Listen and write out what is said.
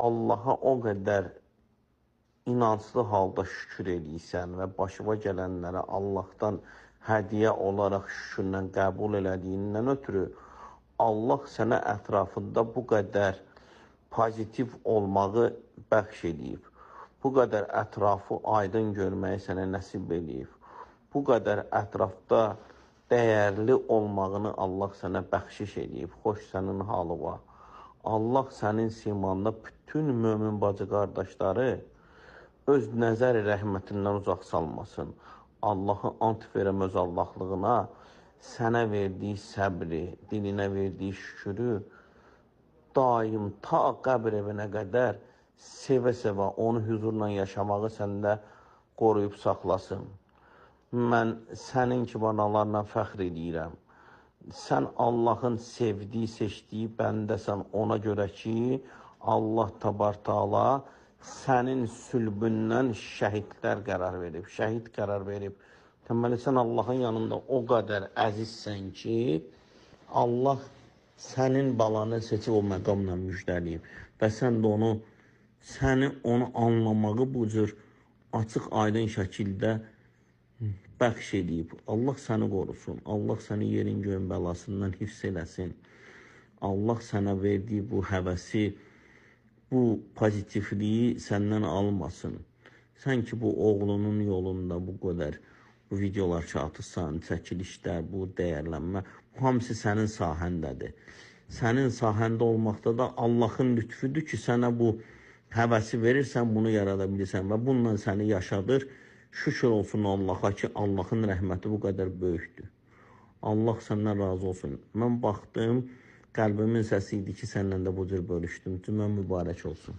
Allaha o qədər inanclı halda şükür eləyirsən və başıma gələnlərə Allahdan hədiyyə olaraq şükürlə qəbul elədiyindən ötürü Allah sənə ətrafında bu qədər pozitiv olmağı bəxş eləyib. Bu qədər ətrafı aydın görməyi sənə nəsib eləyib. Bu qədər ətrafda dəyərli olmağını Allah sənə bəxşiş eləyib. Xoş sənin halıva. Allah sənin simanda bütün mömin bacı qardaşları öz nəzər rəhmətindən uzaq salmasın. Allahı ant verəm öz Allahlığına, sənə verdiyi səbri, dilinə verdiyi şükürü daim ta qəbr evinə qədər sevə-sevə onu hüzurla yaşamağı səndə qoruyub saxlasın. Mən sənin kimi analarla fəxr eləyirəm. Sən Allahın sevdiyi, seçdiyi bəndəsən ona görə ki, Allah təbarək təala sənin sülbündən şəhidlər qərar verib, şəhid qərar verib. Deməli, sən Allahın yanında o qədər əzizsən ki, Allah sənin balanı seçib o məqamla müjdələyib və sən də onu, səni onu anlamağı bu cür açıq aydın şəkildə bəxş eləyib. Allah səni qorusun. Allah səni yerin göyün bəlasından hifz eləsin. Allah sənə verdiyi bu həvəsi, bu pozitivliyi səndən almasın. Sən ki bu oğlunun yolunda bu qədər bu videolar çatırsan, çəkilişlər, bu dəyərlənmə, bu hamısı sənin sahəndədir. Sənin sahəndə olmaqda da Allahın lütfüdür ki, sənə bu həvəsi verirsən, bunu yarada bilirsən və bununla səni yaşadır. Şükür olsun Allaha ki, Allahın rəhməti bu qədər böyükdür. Allah səndən razı olsun. Mən baxdım, qəlbimin səsi idi ki, səninlə də bu cür bölüşdüm. Cümə mübarək olsun.